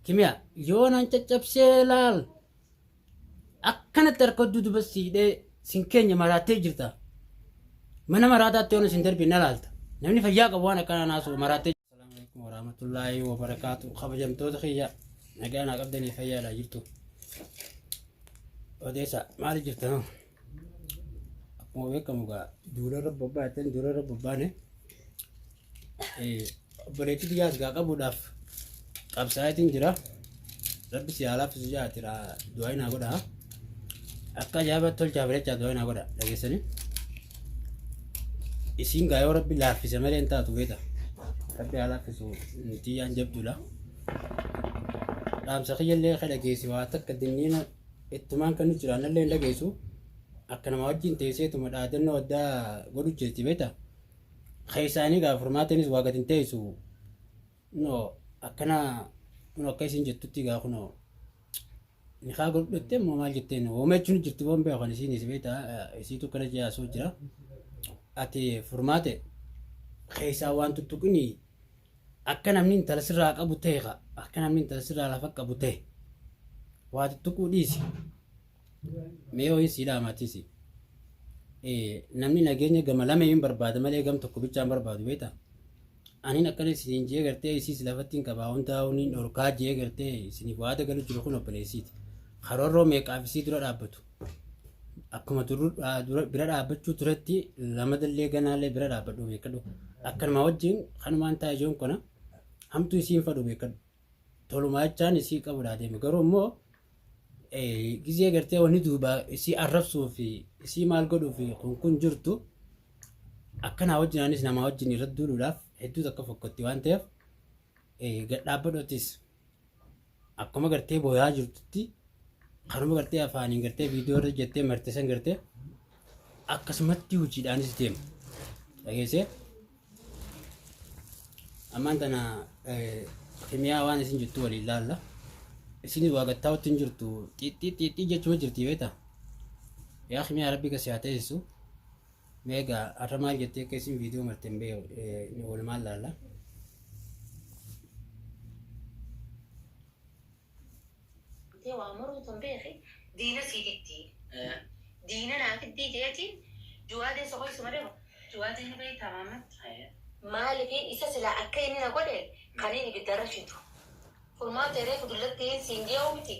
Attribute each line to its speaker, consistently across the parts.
Speaker 1: Kimiyaa yoo naan caccabsee laal akkanatti harka duuba siidhee sin keenya maraattee jirta. Mana maraataatti yoon isin darbe na laalta. Namni fayyaa qabu waan akkanaa naasuu maraattee. Assalaamu alaikum warahmatullaahi wabarakaatu. Kabajamtoota kiyya nagaa naa qabdanii fayyaadha jirtu. Odeessa maali jirtan? Akkuma beekamu egaa duularra bobbaatan duularra bobbaane obboleettii biyyaas gaa qabuudhaaf qabsaa'eetiin jira. Rabbi si haa laaffisu jaatira du'aa naa godha. Akka ajaa'ibaatti tolchaa bareechaa du'aa naa godha dhageessanii. Isiin gaa yoo rabbi laaffise malee hin taatu beeta. Rabbi haa laaffisu tiyyaan jabduudha. Dhaamsa kiyyallee ka dhageessi waa takka dinniina ittumaan kan nuti jiraannallee hin dhageessu. Akka nama wajjin teesseetuma dhaadannoo addaa godhu jirti beeta. Keessaanii gaa furmaateenis waa gad hin teessu. No akkana kun akka isin jettutti gaa kunoo nikaa godhadhette immoo maal jetteen hooma jechuun jirti boon beeku kan isiin isi beekta isiitu akkana jee asoo jira. Ati furmaate keessaa waan tuttuqini akka namni intala sirraa qabu ta'e ka akka namni intala sirraa lafa qabu ta'e waa tuttuquu dhiisi. Mee ho'iin sii dhaamaatisi. Namni nageenya gama lameen barbaada malee gam tokko bichaan barbaadu beektaa. Anin akkana isiniin jee gartee isiis lafatti hin qabaa hundaa niin dhorkaa jee gartee isiniif waada galu jiru kun obboleessiiti. Karoorroo meeqaaf isii dura dhaabbatu. Akkuma dura bira dhaabbachuu turetti lamadallee ganaallee bira dhaabbadhu beekadhu. Akkanuma wajjin kanumaan taa'e ijoon kana hamtuu isiin fadhu beekadhu. Tolumaa jechaan isii qabudha deeme garuu immoo gizee gartee wanni duuba isii arrabsuu fi isii maal godhuu fi kun kun jirtu akkanaa wajjin anis namaa wajjin irratti duuluudhaaf hedduu takka fokkotti waan ta'eef gad dhaabbadhootis akkuma gartee booyaa jirtutti kanuma gartee afaaniin gartee viidiyoo irra jettee marte san gartee akkasumatti hojiidhaanis deema. Dhageessee ammaan tana kimiyaa waan isin jettu waliin laalla. Isinis waa gattaa'utti hin jirtu xiixxii xiixxii jechuma jirti beektaa. Yaa kimiyaa rabbi kasi haa teessisu. Mee egaa har'a maal jettee akka isin viidiyoo marte hin beeku walumaan laalla.
Speaker 2: Tee waa maruu tan beeki diina sii diddii. Diina naa fiddii jeetiin juwaadee sokoysu malee juwaadee ni beektaa Mahammad. Maalifi isa silaa akka inni na godhe kaniin ibiddarra fidu. Furmaatee reefu dullattiin siin je'uu miti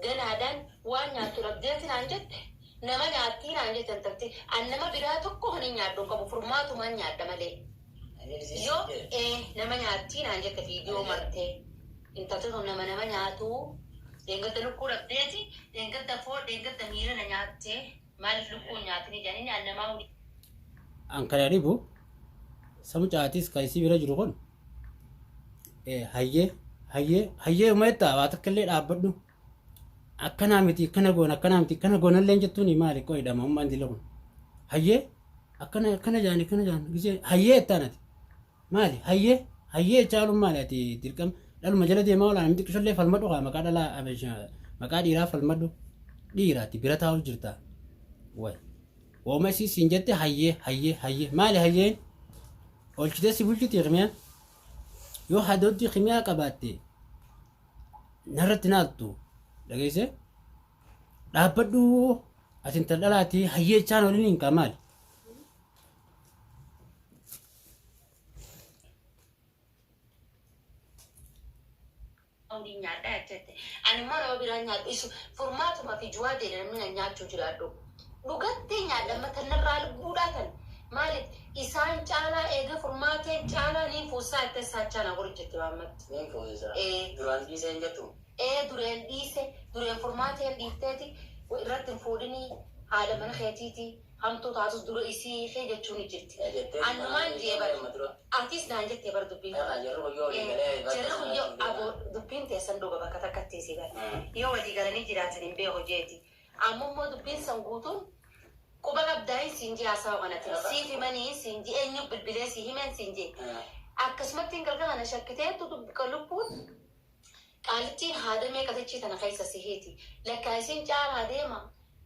Speaker 2: ganaadhaan waan nyaattu dhabdeeti naan jette nama nyaattii naan jette intalti an nama biraa tokko kanin nyaadhu hin qabu furmaatumaan nyaadha malee yoo ee nama nyaattii naan jette viidiyoo martee intalti tun nama nama nyaatuu dheengadda lukkuu dhabdeeti dheengadda foon dheengadda miila na nyaattee maaliif lukkuu hin nyaatini jedhanii an namaa huni
Speaker 1: An kana dhibu samu caatis kan isii bira jiru kun hayyee hayyee hayyee umeetta waa takka illee dhaabbadhu akkanaa miti akkana goona akkanaa miti akkana goona illee jettuun maali qoyidha mammaan dila kun hayyee akkana akkana jaan akkana jaan gisee hayyee jettaan ati maali hayyee hayyee jechaaluun maali ati dirqama dhaluma jala deemaa oola namni xiqqishollee falmadhu kaa maqaa dhalaa maqaa dhiiraa falmadhu dhiiraati bira taa'u jirta way Wooma isii siin jette hayyee hayyee hayyee maali hayyeen oolchitee si bulchiti kimiyaa yoo hadooddii kimiyaa qabaatte narratti naaltu dhageesse dhaabbadhu ati intal dhalaati hayyee jechaan waliin hin kaa maali.
Speaker 2: Waliin nyaadha jette. Ani immoo nama biraa nyaadhu isu furmaatuma fi juwaadeedha namni na nyaachuu jiraadhu. Dhugattee nyaadha amma tanarraa lubbuudhaa tan maaliif isaan caalaa eega furmaateen caalaa niin fuusisaa jettee saachaa na godhu jette maammatti.
Speaker 3: Niin fuusisa.
Speaker 2: Ee.
Speaker 3: Duraan dhiisee hin jettu?
Speaker 2: Ee dureen dhiise dureen furmaateen dhiifteeti irratti hin fuudhinii haadha mana keetiiti Hamtuu taatus dura isii hiikee jechuu ni jirti.
Speaker 3: Ee jettee
Speaker 2: Annumaan jee bar.
Speaker 3: amma dura.
Speaker 2: Atis naan jettee bar dubbiin
Speaker 3: Ee
Speaker 2: kana.
Speaker 3: jarri kun yoo walii galee
Speaker 2: Jarri kun yoo
Speaker 3: bakka
Speaker 2: aboo dubbiin teessan dhuga bakka takkatti isii bar.
Speaker 3: Mm.
Speaker 2: Yoo walii galanii jiraatan hin beeku jeeti. Amma immoo dubbiin san guutuun quba qabdaayin siin jee haasawa kanatiin. Siif himanii siin jee eenyu bilbilee sii himeen siin jee. Akkasumatti hin galgala na shakkiteettu dubbi lubbuun Qaalittiin haada meeqa dachii tana keessa si hiiti. Lakkaa isiin caalaa deema.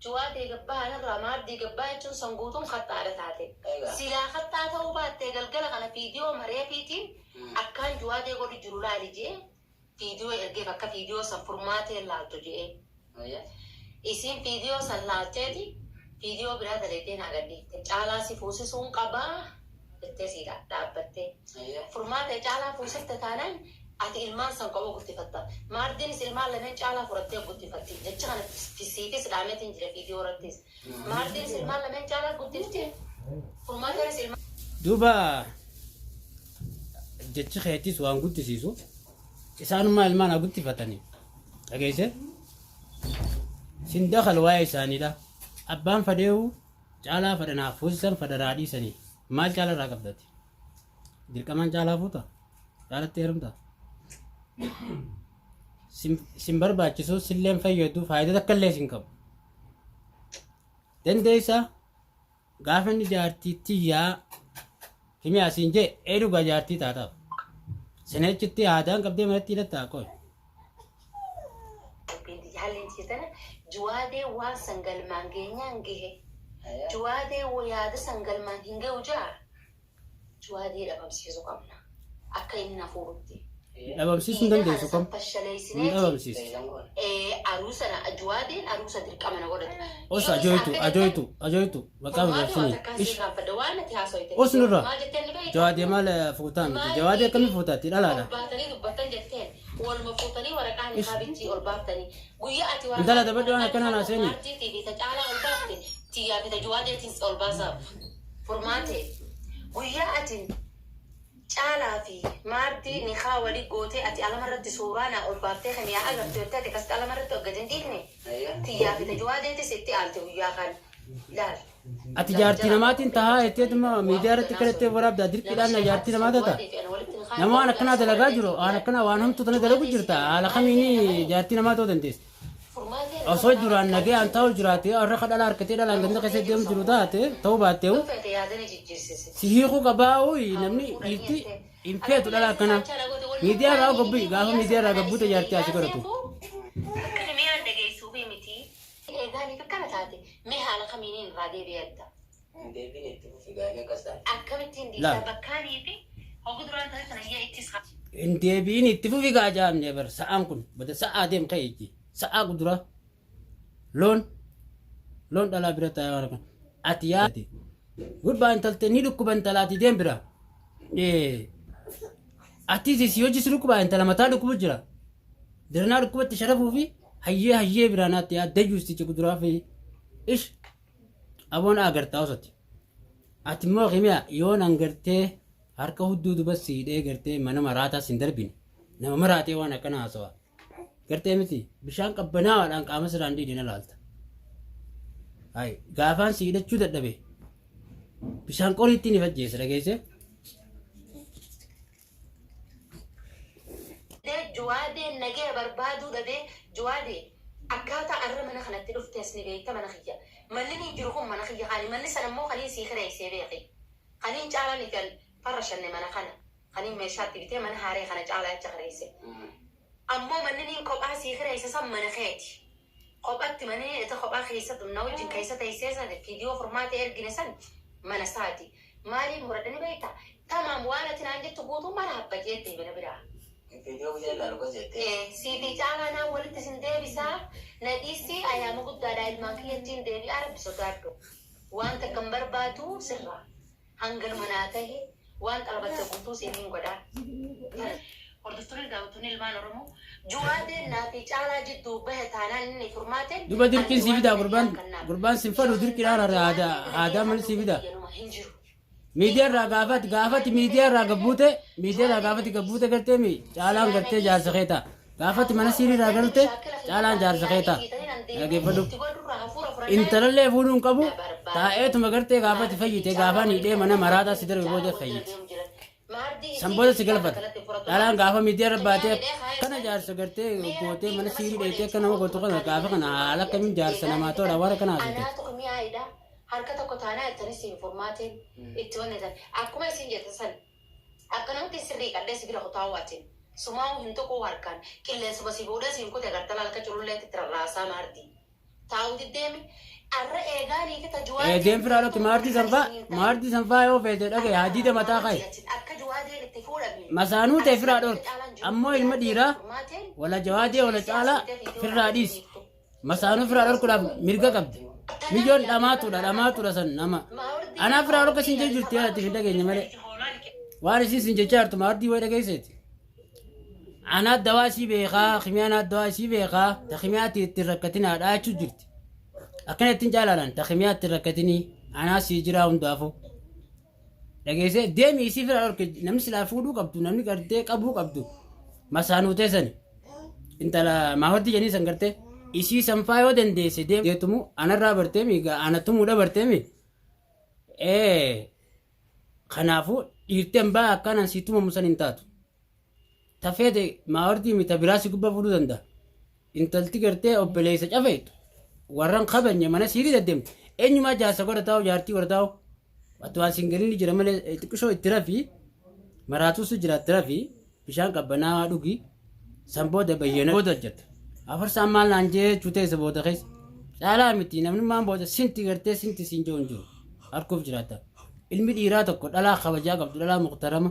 Speaker 2: Juwaadee gabbaa anarraa maaddii gabbaa jechuun san guutuun kaxxaadha taate. Silaa kaxxaa ta'uu baattee galgala kana fiidiyoo mareefiitiin akkaan juwaadee godhu jiru laali je'ee Viidiyoo ergeef akka viidiyoo san furmaatee laaltu jedhee. Isiin viidiyoo san laalteeti viidiyoo biraa dalaydee naa gadhiifte. Caalaa si fuusisuun qabaa jettee si dhaabbattee. Furmaatee caalaa fuusifte taanaan ati ilmaan san kopha guddifatta. Maardiinis ilmaan lameen caalaa fudhattee guddifatti. Jecha kana siifis dhaameetiin jira viidiyoo irrattis. Maardiinis ilmaan lameen caalaa guddifti. Furmaateenis ilmaan.
Speaker 1: Duuba jechi keetis waan guddisiisu isaanummaa ilmaan haa guddifatanii. Dhageesse? Sin dakal waa'ee isaaniidha. Abbaan fadheewu caalaa fadhanaa fuusisan fadhanaa dhiisanii maal caalaa irraa qabdati? Dirqamaan caalaa fuuta? Caalatti heerumta? Sin barbaachisu, silleen fayyadu, faayidaa takka illee sin qabu. Dandeessa gaafa inni jaartii tiyyaa himi asiin jee ee dhugaa jaartii taataaf. Sinechitti aadaan qabdee manatti hidhattaa qoy.
Speaker 2: Haalli tana juwaadee waan san galmaan geenyaan gahe. Juwaadee yaada san galmaan hin gahu jaa. Juwaadee dhabamsiisuu qabna. Akka inni na fuudhutti.
Speaker 1: Dhabamsiisuu hin dandeessu kam? Hin dhabamsiisu.
Speaker 2: Aruusa juwaadeen aruusa dirqama na godhatu.
Speaker 1: Os ajooytu ajooytu ajooytu maqaa barbaachisanii. Ish os nurra. Jawaadee maal fuutaa miti? Jawaadee akkamii fuutaatti dhalaadha?
Speaker 2: Ol baatanii dubbattan jetteen waluma fuutanii waraqaa nikaa bichii ol baaftanii guyyaa ati
Speaker 1: Intala taphadhu waan akkanaa naa seeni.
Speaker 2: Maartiitii fi ta caalaa ol baafte tiyyaa fi ta juwaadeetiin ol baasaaf furmaate guyyaa ati caalaa fi maartii nikaa walii gootee ati alamarratti suuraa naa ol baaftee kan yaa agartu jettee ati akkasitti alamarratti ol gadi hin dhiifne tiyyaa fi ta juwaadeetis itti aalte guyyaa kan laal.
Speaker 1: Ati jaartii namaatiin tahaa jetteetuma miidiyaa irratti kadhattee waraabdaa dirqiidhaan na jaartii namaa taata. Nama waan akkanaa dalagaa jiru waan akkanaa waan hamtuu tana dalagu jirta haala kamiini jaartii namaa ta'uu dandeessa? Osoo duraan nagayaan ta'uu jiraate warra ka dhalaa harkatee dhalaan ganda keessa deemu jiru taate ta'uu baatteewu
Speaker 2: Feete yaadani jijjiirsise.
Speaker 1: Si hiikuu qabaa uyi namni dhiirti hin feetu dhala akkanaa. Miidiyaa irraa gabbii gaafa miidiyaa irraa gabbuute jaartii asii godhatu.
Speaker 2: Akkana mi'aan dhageessuufi miti. Eegaaniif akkana taate mee haala kamiiniin irraa deebi'atta?
Speaker 3: Deebiin itti fufi gaafii akkas taate.
Speaker 2: Akkamittiin
Speaker 1: Laal.
Speaker 2: dhiisaa bakkaanii fi hogu duraan taate sana iyya ittis
Speaker 1: Hin deebi'in itti fufi gaa jaamne bar sa'aan kun bada sa'aa deem ka'e ijji sa'aa gudura loon loon dhalaa bira taa'ee waan akkana ati yaa gurbaa intalte ni dhukkuba intalaati deem bira atis si hojii si dhukkuba intala mataa dhukkubu jira diranaa dhukkubatti sharafuu fi hayyee hayyee biraa naatti yaa dayyuusticha guduraa fi ish aboon agartaa osoti ati immoo kimiya yoon an gartee harka hudduu duba siidhee gartee mana maraataa sin darbine nama maraatee waan akkana haasawa gartee miti bishaan qabbanaawaadhaan qaama sirraan dhiidhe na laalta. Hayi gaafaan si hidhachuu dadhabe bishaan qoriitti ni fajjeessa dhageesse.
Speaker 2: Juwaadeen nagaya barbaaduu dhabee juwaadee akkaataa arra mana kanatti dhuftes ni beekta mana kiyya. Manni ni jiru kun mana kiyya kaani manni sana immoo kaniin sii kireessee beeki. Kaniin caalaa ni kan farra shanne mana kana. Kaniin meeshaatti bitee mana haaree kana caalaa acha kireesse. Ammoo manni niin kophaa sii kireesse san mana keeti. Kophatti manni ita kophaa keessa na wajjin keessa teessee san viidiyoo furmaata ergine san mana isaati. Maaliif muradhani beektaa? Tamaam waan ati naan jettu guutuu mana abbajeetti bira biraa.
Speaker 3: Viidiyoo guyyaa ilaalu kas jettee.
Speaker 2: Siifi caalaa naan walitti isin deebisaa na dhiisii ayyaama guddaadhaa ilmaan kiyyattiin deebi'aa rabbi sodaadhu. Waan takka hin barbaadu sirraa. Hanganuma naa tahe waan xalabatte guutuu siif godhaa. Hordoftoonni daawwattoonni ilmaan Oromoo Juwaadeen naa fi caalaa jidduu bahe taanaan inni furmaateen.
Speaker 1: Duba dirqiin sii fidaa gurbaan gurbaan sin fadhu dirqiidhaan aadaa aadaa malee sii fidaa.
Speaker 2: Hin jiru.
Speaker 1: Miidiyaa irraa gaafati gaafati miidiyaa irraa gabbuute miidiyaa irraa gaafati gabbuute gartee mi caalaan gartee jaarsa keeta gaafati mana siirii irraa galte caalaan jaarsa keeta dhaggeeffadhu intalallee fuudhuu hin qabu taa'eetuma gartee gaafati fayyite gaafaan hidhee mana maraataa si darbe booda fayyite san booda si galfata dhalaan gaafa miidiyaa irra baatee kana jaarsa gartee gootee mana siirii dheetee akka nama gootu kana gaafa kana haala akkamiin jaarsa namaa tola waan akkana haasofte.
Speaker 2: Anaatu mi'aayidha. Harka tokko taanaa jettanii siin furmaateen itti wannetan. Akkuma isin jettan san akkanumatti sirrii qallee si bira kutaa waatin. Sumaa'uu hin tuquu harkaan qilleensuma si fuudhee siin kute gartala halka cululleetti itti rarraasaa maarti. Taa'uu diddeemi. Arra eegaanii fi
Speaker 1: Ee, deem firaa dhokki maardii sanfaa maardii sanfaa yoo feete dhagaye hadiida mataa ka'e.
Speaker 2: Akka jawaadeen itti fuudhame.
Speaker 1: Masaanuu ta'e firaa dhorki. Ammoo ilma dhiiraa wala jawaadee wala caalaa firraa dhiisi. Masaanuu firaa dhorkuudhaaf mirga qabdi. Miyyoon dhamaatuudha dhamaatuudha san nama. Anaa firaa dhorka siin jechuu jirti yaa hin dhageenye malee. Waan isiin siin jechaa jirtu maardii wayi dhageesseeti. Anaa dawaa isii beekaa kimiyaa anaa dawaa isii beekaa ta kimiyaatti ittiin rakkatinaadha jechuu jirti. Akkana ittiin jaalaalan ta kimiyaatti rakkatinii anaa sii jiraa hundaafuu. Dhageessee deemi isii fira dhorke namni silaa fuudhuu qabdu namni gartee qabuu qabdu masaanuu teessani. Intala maawardi jedhanii san gartee isii sanfaa yoo dandeesse deetumu anarraa barteemi ana tumuudha barteemi. Ee kanaafuu dhiirti hambaa akkanaan sii tumamu san hin taatu. Ta feete maawardii miti ta biraa si gubbaa fuudhuu danda'a. Intalti gartee obboleessa cafeetu warran kabajne mana siirii deddeemti. Eenyumaa jaarsa godha taa'u jaartii godha taa'u. Ati waan siin galini jira malee xiqqishoo itti rafii maraatus jira itti rafii bishaan qabbanaawaa dhugi san booda bayyana booda hojjetta. Afarsaan maal naan jechuu teessa booda keessa. Caalaa miti namnummaan booda sinti gartee sinti siin jiru hin jiru. Harkuuf jiraata. Ilmi dhiiraa tokko dhalaa kabajaa qabdu dhalaa muqtarama.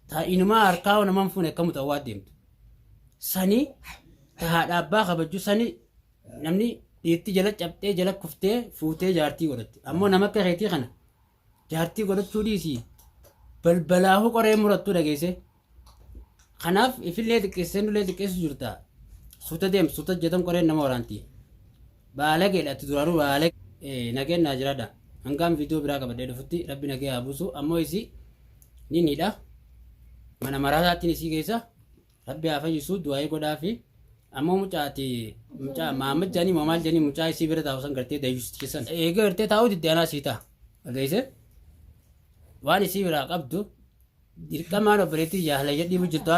Speaker 1: Ta inumaa harkaa naman fuune akka mutawwaa deemtu. Sani ta haadha abbaa kabajju sani namni dhiirti jala cabxee jala kuftee fuutee jaartii godhatti. Ammoo nama akka keetii kana jaartii godhachuu dhiisii balbalaahuu qoree murattuu dhageesse. Kanaaf ifillee xiqqeessee nullee xiqqeessu jirta. Suuta deem suuta hojjetan qoreen nama waraanti. Baalageedha ati duraanuu baalagee nageen naa jiraadha. Hangaan viidiyoo biraa qabadhee dhufutti rabbi nagee haa buusu ammoo isii ni niidha. Mana maraataattiin isii keessa rabbi haa fayyisu du'aayii godhaafi ammoo mucaati mucaa Mahammad jedhanii moo maal jedhanii mucaa isii bira taa'u san gartee dayyusticha san. Eega gartee taa'uu didde anaa sii ta'a. Dhageesse waan isii biraa qabdu dirqamaan obboleettii jaalala jedhiibu jirtu.